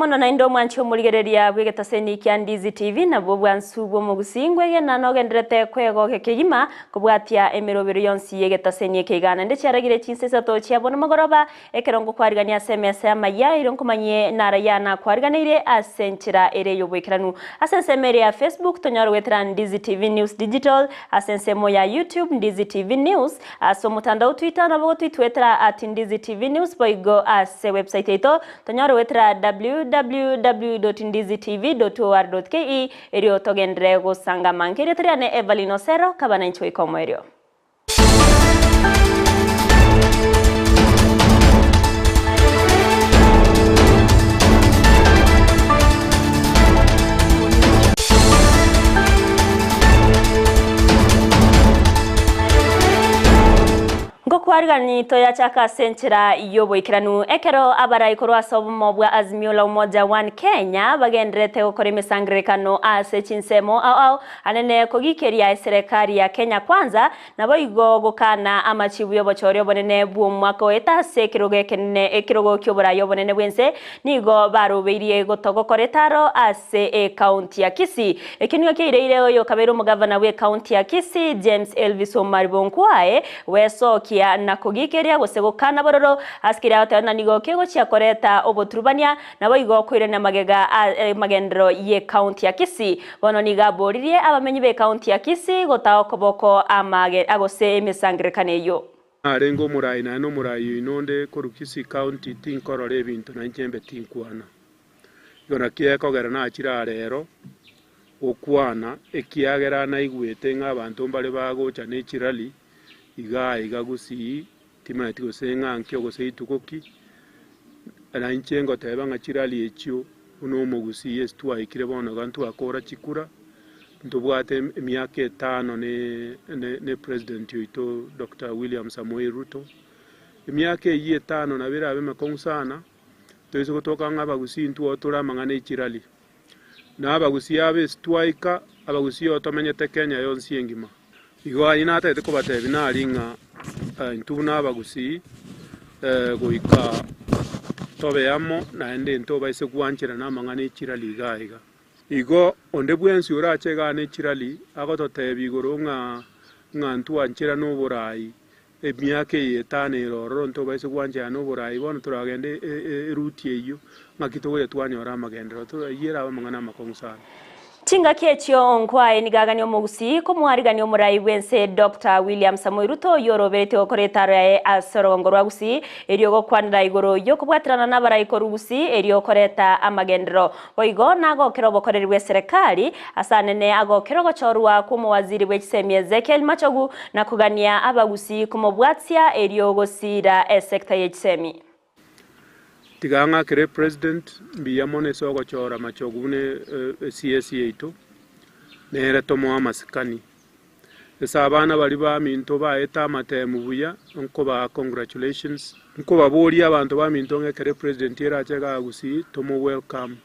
mono naende omwanchi omorigereria bw'egetaseni kia Ndizi TV nabwo bwansu bw'omogusii ngwegena nogenderete kwegokia kegima kobwatia emerobero yonsi y'egetaseni eke iga naende chiaragire chinsa isato chia bono mogoroba ekero ngokwarigania ase emesa y'amayia erio nkomanyie narayia nakwariganeire ase enchera ere y'oboikeranu ase ensemo ere ya Facebook tonyore goetera Ndizi TV News Digital ase ensemo ya YouTube Ndizi TV News Ase omotandao Twitter nabo gotwitwetera at Ndizi TV News boigo ase website yaito tonyore goetera www.ndizitv.or.ke erio togenderere gosangama. Nkerieta riane Evelyn Osero kaba nainche goika omoerio. Ngokwarigani toyachaka ase enchera y'oboikeranu ekero abarai korwa ase obomo bwa Azimio la Umoja One Kenya bagendererete gokora emesangererekano ase chinsemo ao ao anene kogikeria eserekari ya Kenya Kwanza Naboigo gokana amachibu y'obochori obonene bw'omwaka oeta ase ekerogo ekenene, ekerogo ki'oboraai obonene bw'ense, nigo barobeirie gotogokora etaaro ase ekaunti ya Kisii. Ekio nigo kiaireire oyokabeire omogavana bw'ekaunti ya Kisii, James Elvis Omari Bonkwae, gwesokia na kogikeria gose gokana bororo ase keria agoteba ng'a nigo kegochia koreta oboturubania naboigo koirania magega a magenderero y'ekaunti ya Kisii. Bono nigo aboririe abamenyi b'ekaunti ya Kisii gotaa okoboko amage gose emesangererekano eyio. Narenge omorai naende nomorai oino onde korwa Kisii County tinkorora ebinto na inche mbe tinkwana. Igo naki ekogera nachire aa rero gokwana ekiagera naigwete ng'a abanto mbare bagocha ne chirally igaa iga Gusii timanyeti gose ng'a nkio gose rituko ki, na inche ngoteba ng'a chirally echio Buna omogusii ase twaikire bono iga ntwakora chikura, ntobwate emiaka etano ne president oito Doctor William Samoei Ruto. Emiaka eyio etano nabo erabe emekong'u sana, toise gotoka ng'a abagusii intwe tore amang'ana e chirally. Na abagusii aba ase twaika, abagusii oo tomenyete Kenya yonsi engima. Igo ayio natagete kobatebia nari ng'a intwe buna abagusii goika tobe amo naende ntobaise gwancherana amang'ana e chirali iga iga. Igo onde bwensi orache igaa ne chirali agototebia igoro ng'a ng'a ntwancherane oborai emiaka eye etano ere ororo ntobaise gwancherana oborai bono toragende eruti eyio ng'aki togocha twanyora amagenderero ayio erabe amang'ana amakong'u sana. Chingaki echio nkwaye nigo agania omogusii komwarigania omorai bw'ense Doctor William Samoei Ruto oyio oroberetie gokora etaaro yaye ase orogongo rwa Gusii erio gokwanera igoro y'okobwaterana n'abarai korwa Gusii erio koreta amagenderero. Boigo nagokera obokoreri bw'eserekari ase anene agokera ogochorwa kw'omowaziri bw'echisemi Ezekiel Machogu na kogania abagusii komobwatia erio gosiira esecta y'echisemi. Tiga ng'akere president mbuya mono ase ogochora machogu buna eCS yaito, nere tomoe amasikani. Ase abana baria baminto baete amatemu buya, nkobaa congratulations. Nkobaboria abanto baminto ng'a ekero epresident erache igaa Gusii tomo welcome.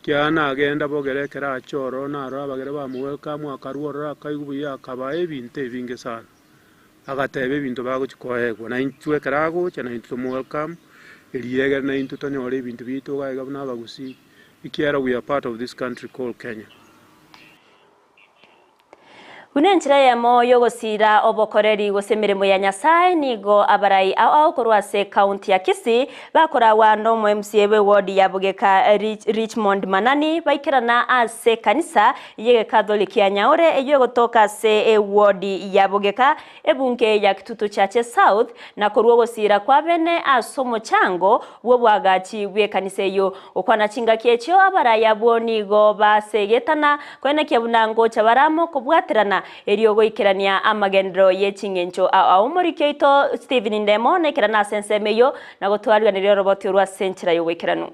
Kiagera nagenda bogere ekero ache ororo narora abagere bamo welcome akarwa ororo akaigwa buya akabaa ebinto ebinge sana. Agateba ebinto bagochia koegwa, na intwe ekero agocha naintwe tomo welcome, erio egere naintwe tonyore ebinto biaito iga iga buna abagusii, ekiagera we are part of this country called Kenya. Buna enchera eyemo y'ogosiira obokoreri gose emeremo ya Nyasae, nigo abarai ao ao korwa ase ekaunti ya Kisii bakoragwa nomo MCA bw'ewodi ya Bogeka Richmond Manani baikerana ase ekanisa y'Egekatholiki ya Nyaore eyio egotoka ase ewodi ya Bogeka, ebunge ya Kitutu Chache South, na korwa ogosiira kw'abene ase omochango bw'oboagachi bw'ekanisa eyio. Gokwana chingaki echio abarai abwo nigo basegetana koenekia buna ngocha bare amo kobwaterana erio goikerania amagenderero ye ching'encho ao ao. Omoriki oito Stephen Ndemo naikerane ase ensemo eyio na gotwariganeria oroboti orwo ase enchera y'oboikeranu.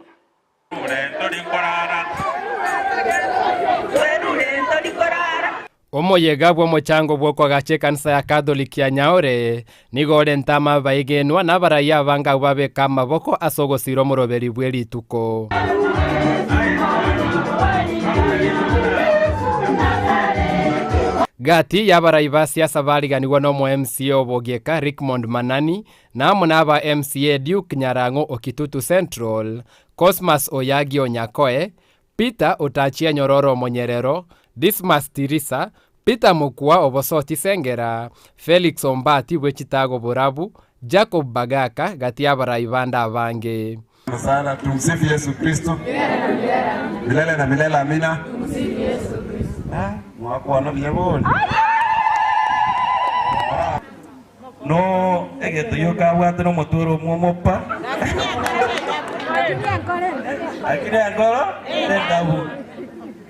Omoyega bw'omochango bw'okoagacha ekanisa ya Katholiki ya Nyaore nigo orente amabaigenwa na abarai abange abwo babeka amaboko ase ogosiira omoroberi bwe rituko. Gati y'abarai ba siasa bariganigwe nomo MCA o Bogieka Rickmond Manani na amo naba MCA Duke Nyarang'o o Kitutu Central. Cosmas Oyagi Onyakoe, Peter Otachia Nyororo Omonyerero, Dismas Tirisa, Peter Mokua Obosoti Sengera, Felix Ombati bwe Chitago Borabu, Jacob Bagaka, gati y'abarai bande abange. Sana, tumsifu Yesu Kristo milele na milele, amina. Mwakwana buya bori. No egento gioka abwate nomotwero omwomo pa lakini enkoro nendabu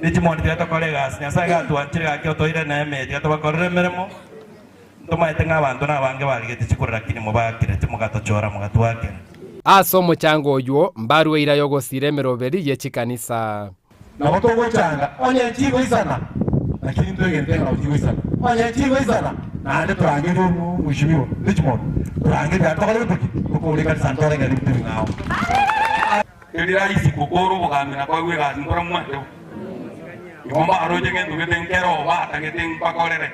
nechimoni tiga tokore egasi Nyasaye gatwanchire gaki otoire neema eye tiga tobakorere emeremo ntomaete ng'a abanto nabange barigete chikura lakini mobakire timogatochora mogatwakera. Ase omochango oyio mbarue eira y'ogosiira emeroberi ye chikanisa. Nabo togochanga onye chigoisana, lakini ntwegenete ng'a nabo chigoisana. Onye chigoisana, naende torangerie omweshimiwa Richmond, torangerie naende tokore gento ki? Tokore ekanisa ntoreng'ani ebinto ebing'ao. Teri rahisi gokora obogambi na koegwa egasi nkoramwate bo. Igo mbaroche gento gete nkero batagete mbakorere.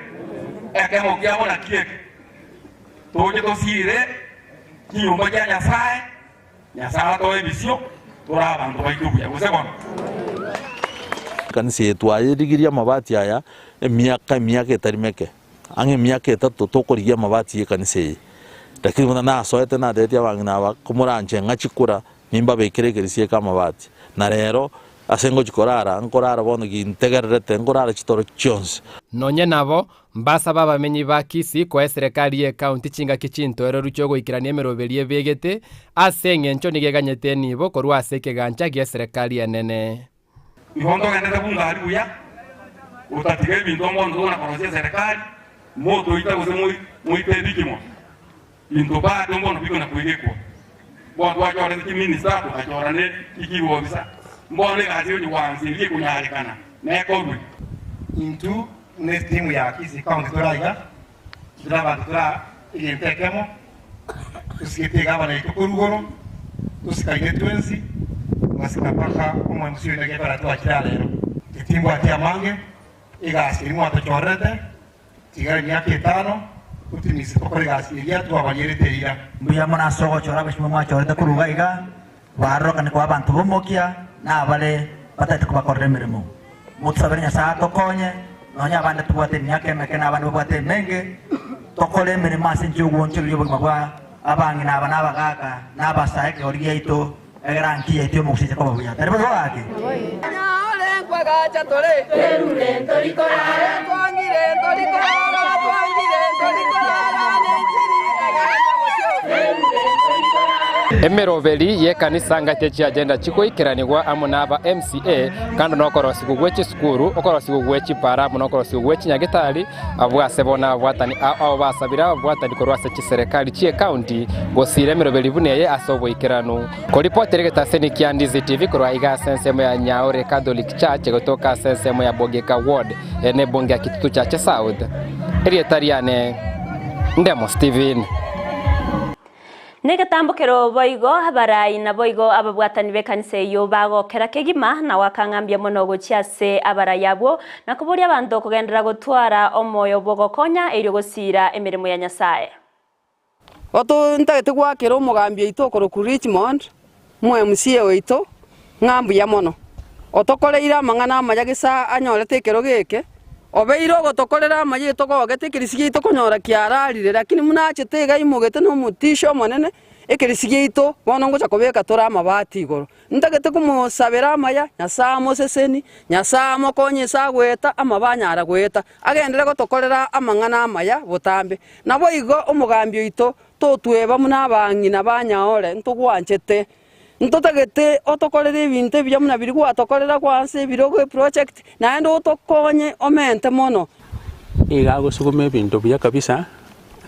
Ekemo kiabo naki eke, Toche tosiire chinyomba chia Nyasae, Nyasae atoe ebisio, tore abanto baito buya, gose bono? Ekanisa eye twayerigirie amabati aya emiaka emiaka etari meke, ang'e emiaka etato tokorigia amabati y'ekanisa eye. Lakini buna nasoete natebetie abang'ina aba, komoranche ng'a chikura, nimbabekere ekerisia eke amabati. Na rero, ase ngochia korara, nkorara bono gintegererete, nkorara chitoro chionsi. Nonye nabo, Mbasabe abamenyi ba Kisii koa eserekari y'ecounty chingaki chintoereru chi'ogoikerania emeroberi ebegete, ase eng'encho nigo eganyete enibo korwa ase ekegancha gi'eserekari enene. Igo ntogendete bungari buya, gotatiga ebinto mbono tokona korosia eserekari, motoita gose moite ebikimo, binto bado mbono bikona koigekwa. Bono twachorete chiminista, togachora ne chichief officer, mbono egasi onye gwansa eria ekonyarekana nekorwe. Intwe buna etimu ya Kisii County tore aiga, intwe na abanto tore egento ekemo, tosigete egavana yaito korwa igoro, tosikaine twensi, togasika mpaka omoemusi oito gekogera twachire aa rero. Titimbwati amange, egasi eria mwatochorerete, tigara emiaka etano, totimise tokore egasi eria twabarierete eira. Mbuya mono ase ogochora abachumba mwachorete korwa iga iga, barorokane koba abanto b'omokia na abare batagete kobakorera emeremo. Motosabere Nyasae atokonye, nonya abande tobwate emiaka emeke na abande babwate emenge, tokore emeremo ase enchera y'ogwonchoreria obogima bwa abang'ina aba na abagaaka na abasae ekegori giaito, egere anki yaito y'omogusi eche koba buya. Tari boigo gaki? Emeroberi y'ekanisa ngati chiagenda chigoikeranigwa amo naba MCA kando nokorosigwa gwe chisukuru, okorosigwa gwe chipara amo nokorosigwa gwe chinyagitari abwo ase bono ababwatani ao basabire ababwatani korwa ase chiserekari chi'ecounty gosiira emeroberi buna eye ase oboikeranu. Koripotera egetaseni kia Ndizi TV korwa iga ase ensemo ya Nyaore Catholic Church egotoka ase ensemo ya Bogeka Ward ere nebunge ya Kitutu Chache South. Erieta riane Ndemo Stephen. Negetambokero boigo abarai naboigo ababwatani b'ekanisa eyio bagokera kegima, na gwakang'ambia mono gochia ase abarai abwo, na koboria abanto kogenderera gotwara omoyo bw'ogokonya erio gosiira emeremo ya Nyasae. Oto ntagete goakera omogambi oito okorokwa Richmond, omo MCA oito, ng'a mbuya mono. Otokoreire amang'ana amaya gesa anyorete ekerogo eke, obeire ogotokorera amaya etogogete ekerisi giaito konyora kiararire, lakini buna achete iga aimogete na omotisho omonene, ekerisi giaito bono ngocha kobeka tore amabati igoro. Ntagete komosabera amaya, Nyasae amoseseni, Nyasae amokonye ase agoeta amabe anyare goeta, agenderere gotokorera amang'ana amaya botambe. Naboigo omogambi oito totweba buna abang'ina ba Nyaore ntogwanchete. Ntotagete otokorere ebinto ebiya buna biria gwatokorera kwansa ebirogo eproject, naende otokonye omente mono. Nigo agosuguma ebinto buya kabisa,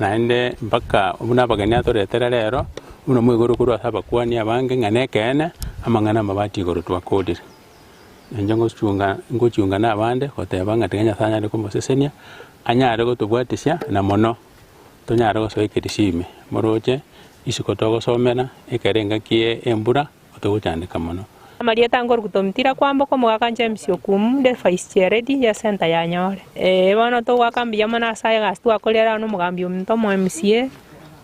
naende mpaka buna abageni atoretera rero, buna moigoro korwa ase abakuani abange ng'a nekeene, amang'ana amabati igoro twakorire. Inche ngochunga ngochunga na abande goteba ng'a tiga Nyasaye anyare komosesenia, anyare gotobwatisia na mono tonyare gosoa ekerisia ime. Moroche isiko togosomera, ekero engaki ye embura, togochandeka mono. Amarieta nkoruguta omotira kwamboka omogaka James Okumu nde vice chairlady ye center ya Nyore. Ee bono togoaka mbuya mono ase egasi twakorire aro na omogambi ominto omo MCA,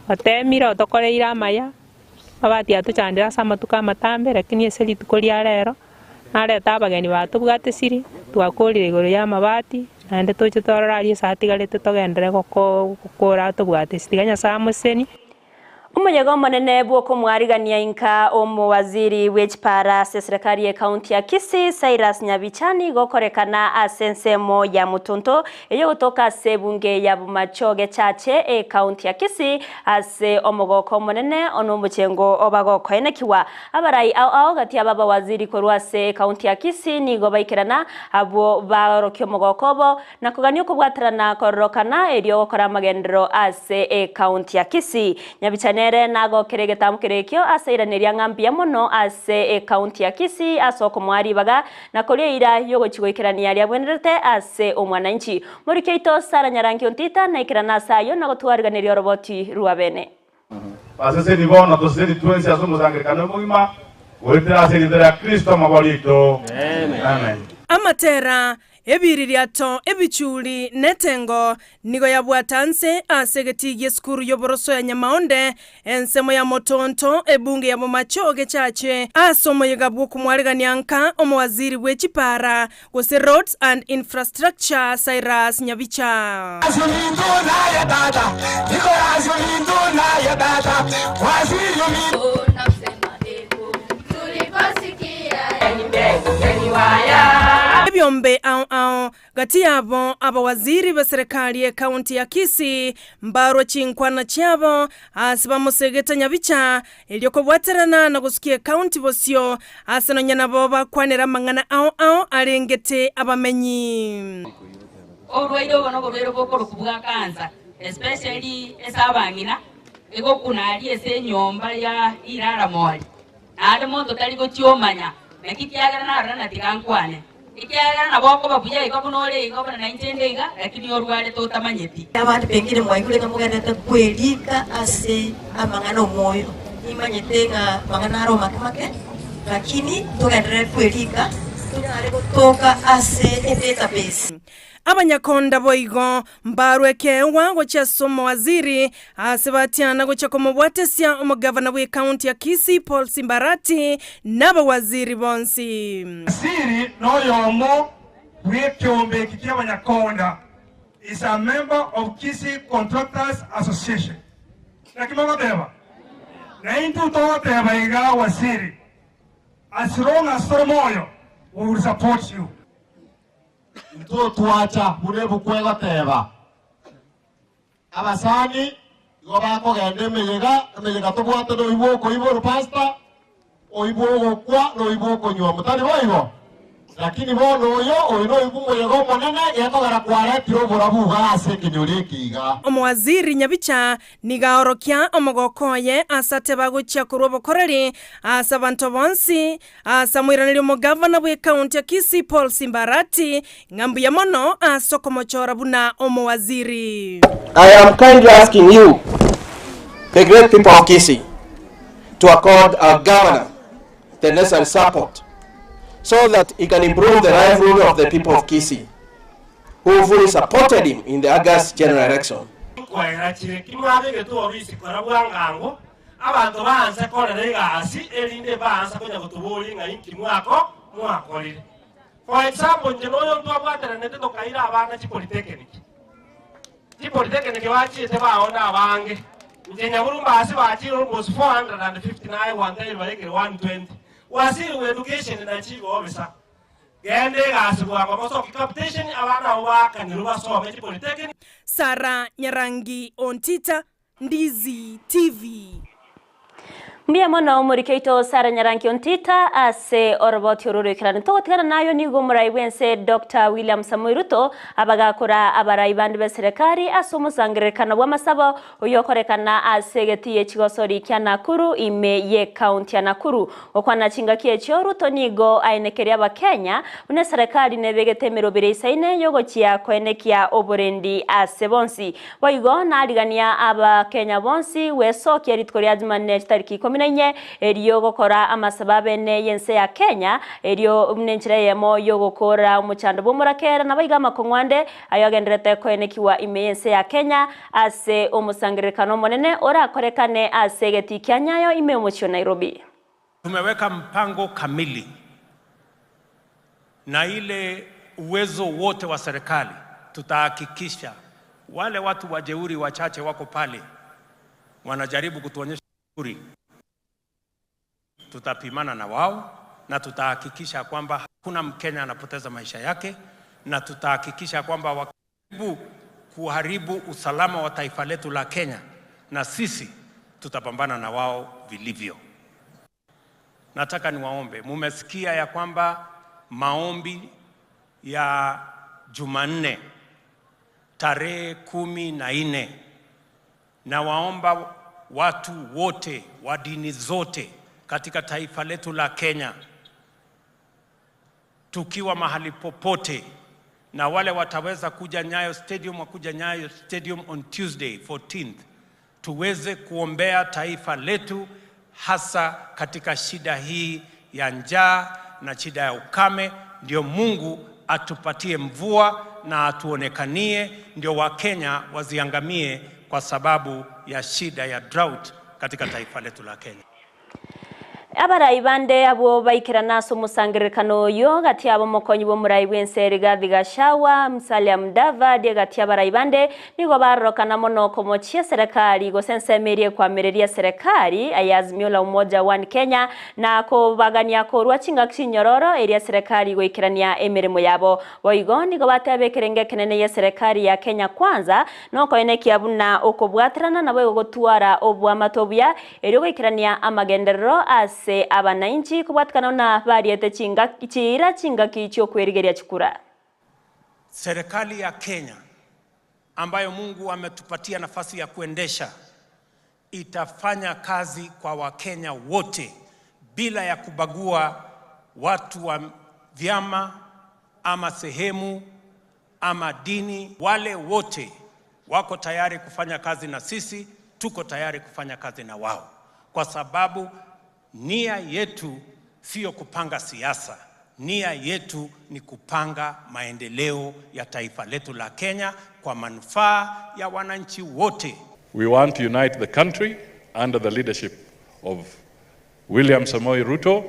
otemire otokoreire amaya. Mabati atochandire ase amatuko amatambe, lakini ase rituko ria rero, narete abageni batobwate siri, twakorire igoro ya amabati, naende toche torore aria ase atigarete togenderere goko gokora tobwate esi. Tiga Nyasaye amosesenie. Omoyega omonene bw'okomwarigania inka omowaziri bw'echipara ase eserekari y'ekaunti ya Kisii Cyrus Nyabicha nigo okorekana ase ensemo ya Mutuntu eyogotoka ase ebunge ya Bomachoge Chache ekaunti ya Kisii ase omogoko omonene nomochengo obagokoenekigwa. Abarai ao ao gati y'ababawaziri korwa ase ekaunti ya Kisii nigo baikerana abwo baorokia omogoko obo Na kogania okobwaterana kororokana erio gokora amagenderero ase ecounty ya Kisii. Nyabicha nere nagokera egetambo keria ekio ase airaneria ng'a mbuya mono ase ecounty ya Kisii ase okomoa ribaga na koria eira yogochia goikerania aria abwenerete ase omwananchi. Moriki oito Sarah Nyarangi Ontita naikerane ase ayio na gotwariganeria oroboti rwa bene. Baseseni bono toseseni twensi ase omosangererekano omogima, goetera ase erieta ria Kristo amabori aito. Amen. Amatera, ebiririato, ebichuri, na etengo nigo yabwata nse ase egetii gi'esukuru y'oboroso ya Nyamaonde, ensemo ya Motonto, ebunge ya Bomacho Gechache, ase omoyega bw'okomwaregania nka omowaziri bwe chipara gose Roads and Infrastructure Cyrus Nyabicha. Ebiombe ao ao gati yabo abawaziri b'eserekari y'ekaunti ya Kisii mbarwe chinkwana chiabo ase bamosegete Nyabicha Erio kobwaterana na gosukia ekaunti bosio ase nonya nabo bakwanera amang'ana ao ao arengete abamenyi. Oborwaire obo noborwaire bokorokwa bwa cancer especially ase abang'ina, egokuna aria ase enyomba ya iraramori, naende monto tari gochia omanya naki kiagera narora na tiga nkwane, ekiagera nabo okoba buya iga buna ore iga buna nainche inde iga, lakini orwarete otamanyeti. Abande pengine mwaigure ng'a mogenderete kwerika ase amang'ana 'omoyo. Nimanyete ng'a amang'ana aro make make, lakini togenderere kwerika tonyare gotoka ase edatabase. Abanyakonda boigo mbarwe ekeegwa gochia ase omowaziri ase batiana gochia komobwatesia omogavana bw'ecounty ya Kisii Paul Simbarati na abawaziri bonsi. Waziri noyomo bw'ekeombe eki ki'abanyakonda, is a member of Kisii Contractors Association. Naki mogoteba? Naintwe togoteba iga Waziri, as long as tore moyo, we will support you. Intwe twacha buna ebuku egoteba, Abasani igo bakogenda emeyega, emeyega tobwate noibwe okoiborwa pastor, oibwe ogokwa, noibwe okonyuomwa, tari boigo? Lakini bono oyo, oyo noibwe omoyega omonene, gekogera kwaretire oborabu iga ase ekenyoro eke iga. Omowaziri Nyabicha nigo aorokia omogoko oye ase ateba agochia korwa obokoreri ase abanto bonsi Ase amoiranerio omogavana bw'ekaunti ya Kisii Paul Simba Arati ng'a mbuya mono ase okomochora buna omowaziri. I am kindly asking you, the great people of Kisii, to accord our governor the necessary support so that he can improve the livelihood of the people of Kisii who fully supported him in the August general election. Nkoera chire ki mwabegete obisi kora bwangango, Abanto baanse korera egasi, erinde baansa konya gotoboria ng'a inki mwako mwakorire. For example, inche noyo ntwabwateranete tokaira abana chipolytechnic. Chipolytechnic bachiete baonde abange. Inche Nyaburumba ase bachire almost 450 naye gwantebirie barekire 120. Waziri bwa education nachiga obisa. Genda egasi bwango mosoki capitation abana abwo baakanirwe basome chipolytechnic. Sarah Nyarangi Ontita, Ndizi TV. Mbuya mono omoriki oito Sarah Nyarangi Ontita ase oroboti oro roikeranu. Togotigana nayo nigo omorai bw'ense Doctor William Samoei Ruto abagakora abarai bande b'eserekari ase omosangererekano bw'amasabo oyio okorekana ase egetii echigosori kia Nakuru ime y'ecounty ya Nakuru. Gokwana chingaki echio Ruto nigo aenekeria abakenya buna eserekari nebegete emeroberi eisaine yogochia koenekia oborendi ase bonsi. Boigo narigania Abakenya bonsi gwesokia rituko ria Jumanne chitariki ikomi. 14 erio gokora amasabo abene y'ense ya Kenya erio buna enchera eyemo yogokora omochando bw'omorakera nabo iga amakong'u ande ayo agendererete koenekigwa ime y'ense ya Kenya ase omosangererekano omonene orakorekane ase egetii kia Nyayo ime y'omochie o Nairobi. Tumeweka mpango kamili na ile uwezo wote wa serikali, tutahakikisha wale watu wajeuri wachache wako pale wanajaribu kutuonyesha jeuri, tutapimana na wao na tutahakikisha kwamba hakuna Mkenya anapoteza maisha yake, na tutahakikisha kwamba wakijaribu kuharibu usalama wa taifa letu la Kenya, na sisi tutapambana na wao vilivyo. Nataka niwaombe, mumesikia ya kwamba maombi ya Jumanne tarehe 14, nawaomba watu wote wa dini zote katika taifa letu la Kenya, tukiwa mahali popote, na wale wataweza kuja Nyayo Stadium wakuja Nyayo Stadium on Tuesday 14th, tuweze kuombea taifa letu hasa katika shida hii ya njaa na shida ya ukame, ndio Mungu atupatie mvua na atuonekanie, ndio Wakenya waziangamie kwa sababu ya shida ya drought katika taifa letu la Kenya. Abarai bande abo baikerana ase omosangererekano oyo gati abo omokonyi bwa omorai bwa ense Rigathi Gachagua, Musalia Mudavadi gati abarai bande nigo barorokana mono komochia serikali gose ensemo eria ekwamereria serikali aya Azimio la Umoja One Kenya na kobagania korwa chingaki chinyororo eria serikali goikerania emeremo yabo. Boigo nigo bateba ekerenge ekenene ya serikali ya Kenya Kwanza nokoenekia buna okobwaterana nabo egogotwara obwamato obuya erio goikerania amagenderero ase abananchi kobwatikana na bariete chingaki chiira chingaki chiokwerigeria chikura. Serikali ya Kenya ambayo Mungu ametupatia nafasi ya kuendesha itafanya kazi kwa Wakenya wote bila ya kubagua watu wa vyama ama sehemu ama dini. Wale wote wako tayari kufanya kazi na sisi, tuko tayari kufanya kazi na wao, kwa sababu nia yetu sio kupanga siasa. Nia yetu ni kupanga maendeleo ya taifa letu la Kenya kwa manufaa ya wananchi wote. We want to unite the country under the leadership of William Samoei Ruto.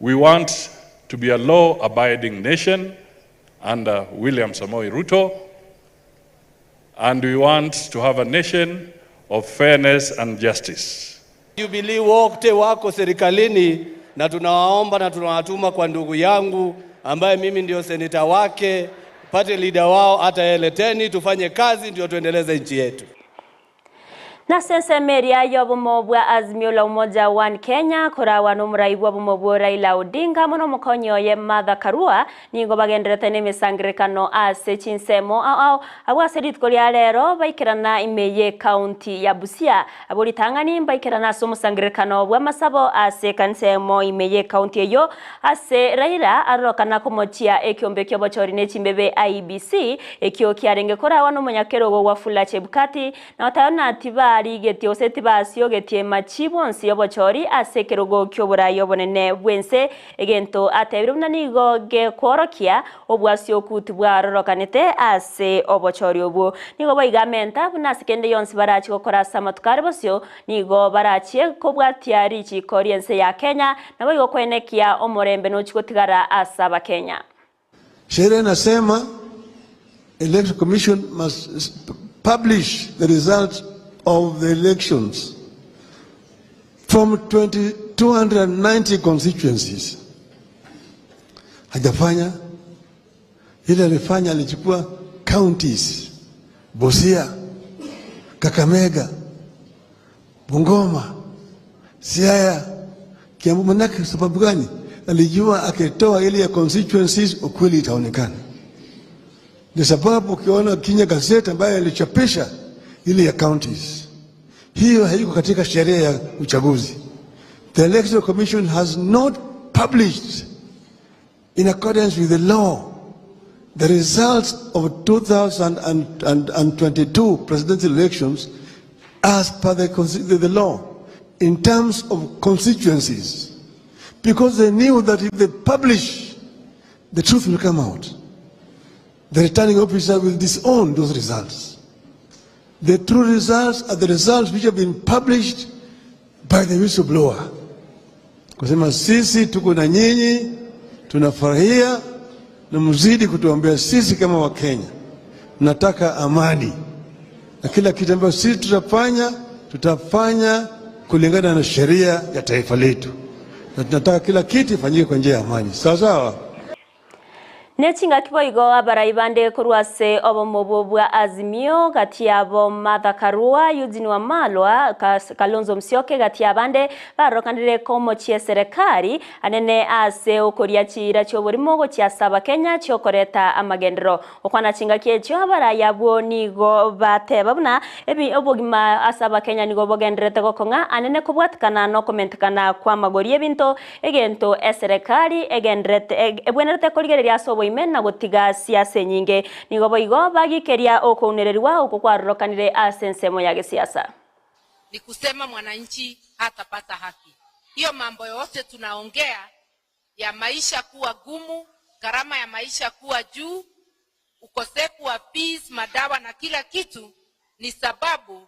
We want to be a law-abiding nation under William Samoei Ruto. And we want to have a nation of fairness and justice. Jubilee wote wako serikalini na tunawaomba na tunawatuma kwa ndugu yangu ambaye mimi ndio seneta wake, pate leader wao, hata eleteni tufanye kazi ndio tuendeleze nchi yetu. Na ensemo eria y'obomo bwa Azimio la Umoja One Kenya korawa n'omorai bwa obomo bwa Raila Odinga mono omokonyi oye Martha Karua nigo bagenderete n'emisangerekano ase chinsemo ao ao abwo ase rituko ria rero baikerana ime ye county ya Busia abo ritang'ani mbaikerana ase omosangerekano bwa amasabo ase ekanisa emo ime ye county eyo ase Raila arorokana komochia ekiombe kia obochori na echimbebe IEBC ekio kiarenge korawa n'omonyakerogo Wafula Chebukati na otayona tiba rigetie gose tibasiogetie machi bonsi obochori ase ekerogo kia oborai obonene bwense egento atebire buna nigo gekworokia obwasioku tibwarorokanete ase obochori obwo. Nigo boigamenta buna ase kende yonsi barachi gokora ase amatuko are bosio nigo barachie kobwatia richiko ria ense ya Kenya nabo igo kwenekia omorembe nochi gotigara ase abakenya. Sheria inasema Election Commission must publish the results of the elections from 290 constituencies. Hajafanya. Ile alifanya, alichukua counties, Busia, Kakamega, Bungoma, Siaya, Kiambu. Manake sababu gani? Alijua akitoa ile ya constituencies ukweli itaonekana. Ni sababu ukiona Kenya Gazette ambayo ilichapisha ile ya counties, hiyo haiko katika sheria ya uchaguzi. The Electoral Commission has not published in accordance with the law the results of 2022 presidential elections as per the law. in terms of constituencies because they knew that if they publish, the truth will come out. The returning officer will disown those results. The true results are the results which have been published by the whistleblower. Kusema sisi tuko na nyinyi, tunafurahia na mzidi kutuambia sisi kama Wakenya nataka amani, na kila kitu ambacho sisi tutafanya tutafanya kulingana na sheria ya taifa letu, na tunataka kila kitu ifanyike kwa njia ya amani. Sawa sawa. Nechingaki boigo abarai bande korwa ase obomo bwa Azimio gati yabo Martha Karua, Eugene Wamalwa, Kalonzo Musyoka gati yabande barokanire komochia serikali anene ase okoria chira chioborimo gochiasaba Kenya chiokoreta amagendero okwana chingaki echio abarai abwo nigo bateba buna ebi obogima ase abakenya nigo bogenderete gokong'a anene kobwatikana na okomentekana kwa magori ebinto egento eserikali egenderete ebwenerete korigereria ase oboime na gotiga siasa nyinge nigo boigo bagikeria okounererwa oko kwarorokanire ase ensemo ya gesiasa. Ni kusema mwananchi hatapata haki. Hiyo mambo yote tunaongea ya maisha kuwa gumu, gharama ya maisha kuwa juu, ukosefu wa fees, madawa na kila kitu, ni sababu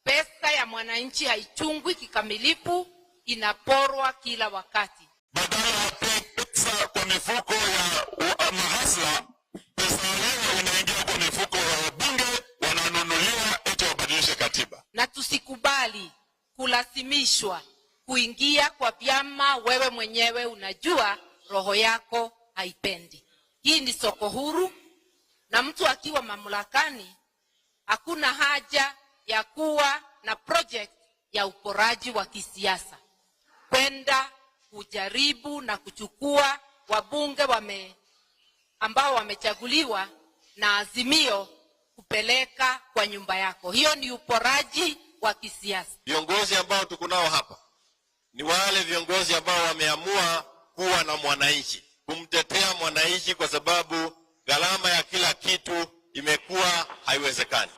pesa ya mwananchi haichungwi kikamilifu, inaporwa kila wakati. Pesa kwa mifuko ya mahasla, pesa yenyewe inaingia kwa mifuko ya wabunge, wananunuliwa eti wabadilishe katiba. Na tusikubali kulazimishwa kuingia kwa vyama wewe mwenyewe unajua roho yako haipendi. Hii ni soko huru, na mtu akiwa mamlakani hakuna haja ya kuwa na project ya uporaji wa kisiasa, kwenda kujaribu na kuchukua wabunge ambao wamechaguliwa na Azimio kupeleka kwa nyumba yako. Hiyo ni uporaji wa kisiasa. Viongozi ambao tuko nao hapa ni wale viongozi ambao wameamua kuwa na mwananchi, kumtetea mwananchi, kwa sababu gharama ya kila kitu imekuwa haiwezekani.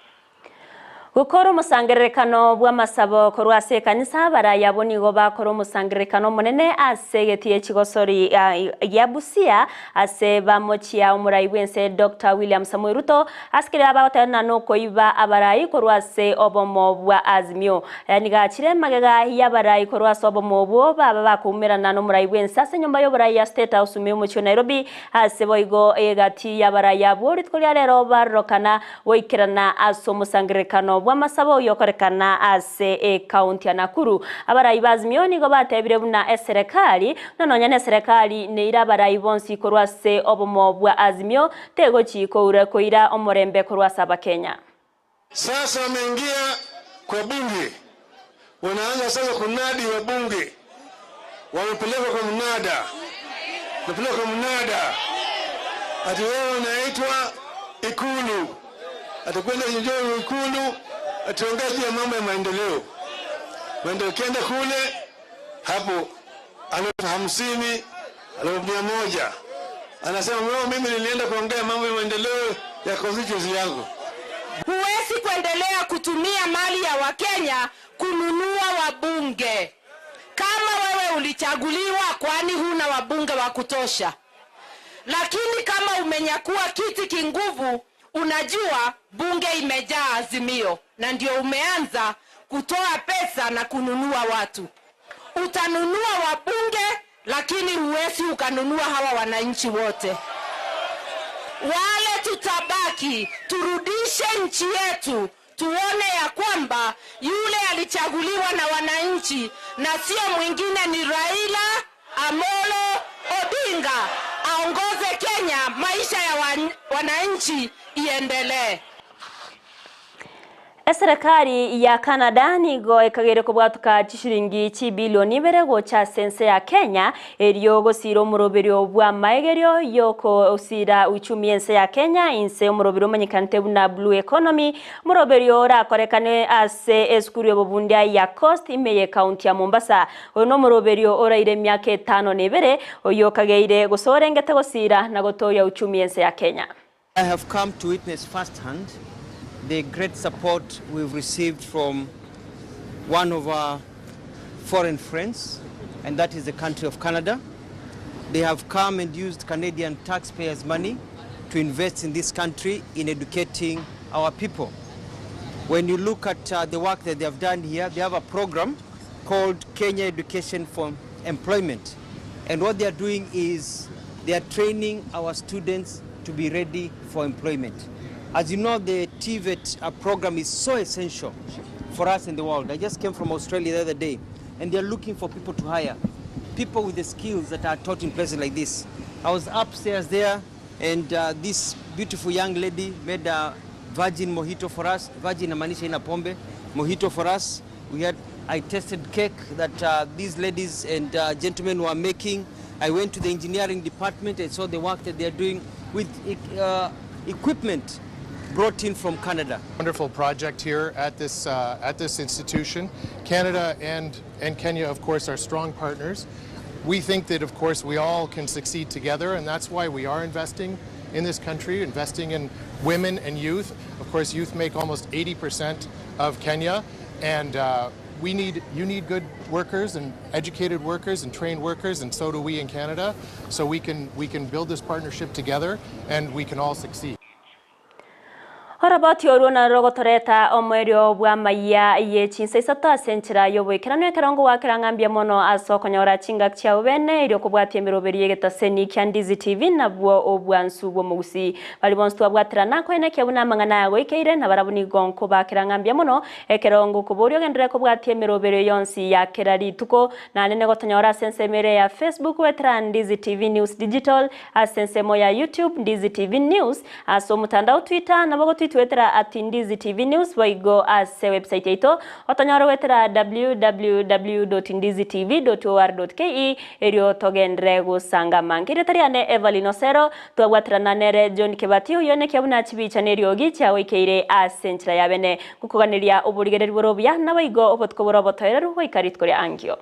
Gukora omosangererekano bwa masabo korwa ase ekanisa abaraya abo nigo bakora omosangererekano omonene ase egetie chigosori ya Busia ase bamochia omorai bwense Dr. William Samoei Ruto asikere abagotebana nokoiba abarai korwa ase obomo bwa Azimio. Nigachire magega ya abarai korwa ase obomo obwo baba bakoumerana nomorai bwense ase enyomba ya oborai ya State House ime omochie wa Nairobi ase boigo egati ya abarai abwo rituko ria rero barorokana goikerana ase omosangererekano bwa masabo yokorekana ase ekaunti ya Nakuru. Abarai ba Azimio nigo batebire buna eserekali nononya na eserekali neira abarai bonsi korwa ase obomo bwa Azimio tegochi koura koira omorembe korwa ase abakenya. Sasa wameingia kwa bunge, wanaanza sasa kunadi wabunge, wamepelekwa kwa mnada, wamepelekwa kwa mnada, ati wewe unaitwa Ikulu, atakwenda njoo Ikulu atuongee juu ya mambo ya maendeleo. Maendeleo ukienda kule hapo 50,000, 100,000, anasema wewe, mimi nilienda kuongea mambo ya maendeleo ya constituency yangu. Huwezi kuendelea kutumia mali ya Wakenya kununua wabunge. Kama wewe ulichaguliwa, kwani huna wabunge wa kutosha? Lakini kama umenyakua kiti kinguvu, unajua bunge imejaa Azimio na ndio umeanza kutoa pesa na kununua watu. Utanunua wabunge, lakini huwezi ukanunua hawa wananchi wote. Wale tutabaki, turudishe nchi yetu, tuone ya kwamba yule alichaguliwa na wananchi na sio mwingine ni Raila Amolo Odinga, aongoze Kenya, maisha ya wananchi iendelee. Eserikali ya Canada nigo ekagere kobwatuka chishiringi chibilioni ibere gocha sense ya Kenya erio gosira omoroberio bwa maegerio yoko osira uchumi ense ya Kenya inse omoroberio omanyekanete buna Blue Economy omoroberio orakorekane ase esukuru y'obobundia ya Coast ime ye county ya Mombasa. Oyo no omoroberio oraire emiaka etano na ibere oyo okageire gosorengete gosira na gotoria uchumi ense ya Kenya. I have come to witness firsthand the great support we've received from one of our foreign friends, and that is the country of Canada. They have come and used Canadian taxpayers' money to invest in this country in educating our people. When you look at uh, the work that they have done here, they have a program called Kenya Education for Employment. And what they are doing is they are training our students to be ready for employment. As you know, the TVET uh, program is so essential for us in the world. I just came from Australia the other day, and they're looking for people to hire, people with the skills that are taught in places like this. I was upstairs there, and uh, this beautiful young lady made a virgin mojito for us. Virgin inamaanisha ina pombe. Mojito for us. We had I tested cake that uh, these ladies and uh, gentlemen were making. I went to the engineering department and saw the work that they are doing with uh, equipment brought in from Canada. Wonderful project here at this, uh, at this institution. Canada and, and Kenya, of course, are strong partners. We think that, of course, we all can succeed together, and that's why we are investing in this country, investing in women and youth. Of course, youth make almost 80% of Kenya, and uh, we need, you need good workers and educated workers and trained workers, and so do we in Canada. So we can, we can build this partnership together, and we can all succeed. Oroboti orwo narwo rogotoreta omoerio bw'amayia ye chinsa isato ase enchera y'oboikeranu ekero ngowakera ng'a mbuya mono ase okonyora chingaki chiabo bene erio kobwatia emeroberi y'egetaseni kia Ndizi TV nabwo obwansu bw'omogusii. Baria bonsi twabwaterana koenekia buna amang'ana aya agoikeire na barabwo nigo nkobakera ng'a mbuya mono ekero ngokoboria ogenderere kobwatia emeroberi yonsi ya kera rituko naende negotonyora ase ensemo ere ya Facebook goetera Ndizi TV News Digital ase ensemo ya YouTube Ndizi TV News Ase omotandao Twitter nabo gotwitwetera at Ndizi TV News boigo ase website yaito otonyore goetera www.ndizitv.or.ke erio togenderere gosanga amange. Erieta riane Evelyn Osero twabwaterana nere John Kebati oyio nekia buna chibicha na eriogi chiagoikeire ase enchera ya bene gokoganeria oborigereri bore obuya naboigo obotuko bore obotoereru goika rituko ria ankio.